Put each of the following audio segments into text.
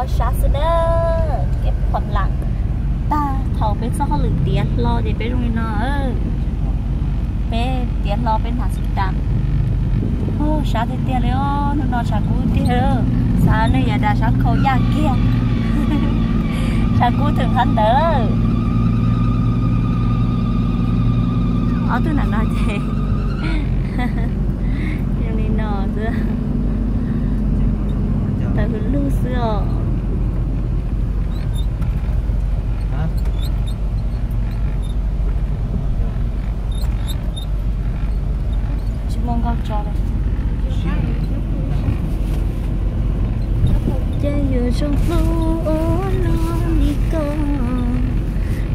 Sab xwb na, kev phom lam tag thaum peb txoj hauj lwm tiav hlo ces peb zoo li no. Peb tiav hlo peb hnav xim tas. Sab tiag tiag li os, hnub no tshav kub tiag. Xav nej yav dag sab khau yaj kiag, tshav kub twm qhov ntawd. Ob tug nram no ces zoo li no xwb, tawm hws lug xwb os. Tsis muaj nkauj tso li. Ces yuav zoo hlub ua luaj li koj.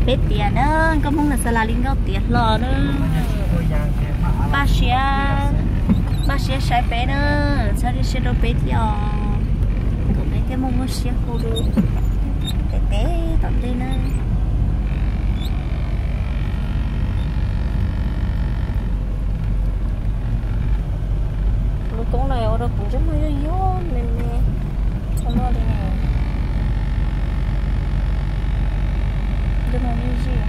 Peb tias na, nkauj Hmoob Nab Xa Las li nkauj tiav hlo na. Npaj siab, npaj siab saib peb na, txhob siab rau peb thiab os. Kom peb thiaj muaj muaj siab hu rau peb tom ntej na. Lub koob no ua rau kuv ntsej muag yuag yuag me me, tsis muaj li, ntsej muag me zij.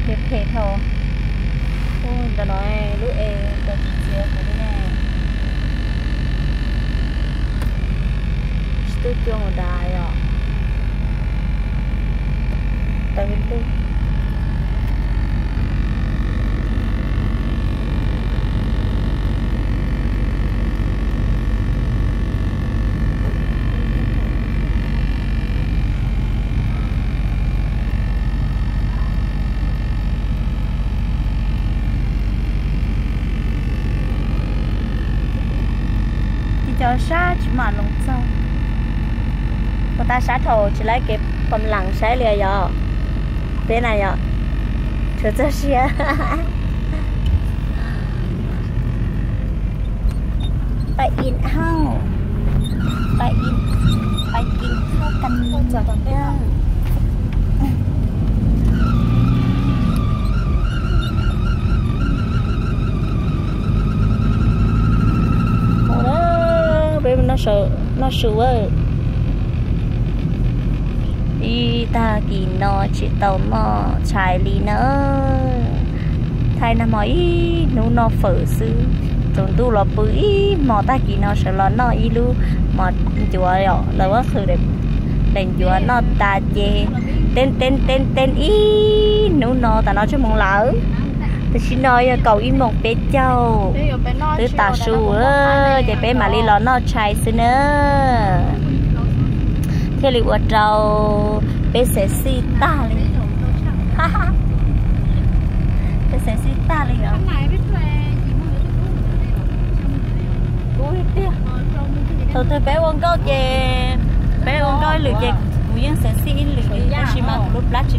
Phem phem dhau. Ntawm no lub es ntawm tsis txiav kuv li ne. Tsis tu cua mus dav yom. Tawv li. Ces cov sab tsis mam loo txog. Puas tas sab thaum tsis laib kev phom lam saib li yom? Peb na yom, tshuav txog siab. Pais in hauj, pais in, pais in hauj kan txog tom ntej. Mus na, peb noj su. Ib tag kis no tsis tau noj tshais li na. Thaij nag hmo ib hnub noj fawm xwb, tsaus ntuj los pw ib hmos, tag kis no sawv los noj ib lub mov ncuav os, lawv muab qhwv daim ncuav noj tas ces teeb teeb teeb teeb ib hnub no, tam no tsawg moos lawm? Tam sim no yog kaum ib moos peb caug, twb tas su, ces peb mam li los noj tshais xwb na. Thiaj li ua rau peb xev xij tag li. Peb xev xij tag li os. Kub tiag. Thaum twg peb ua nkauj ces, peb ua nkauj ib lwm ces kuv yeej xev xij ib lwm li, tab sis mas kuv lub plab tsis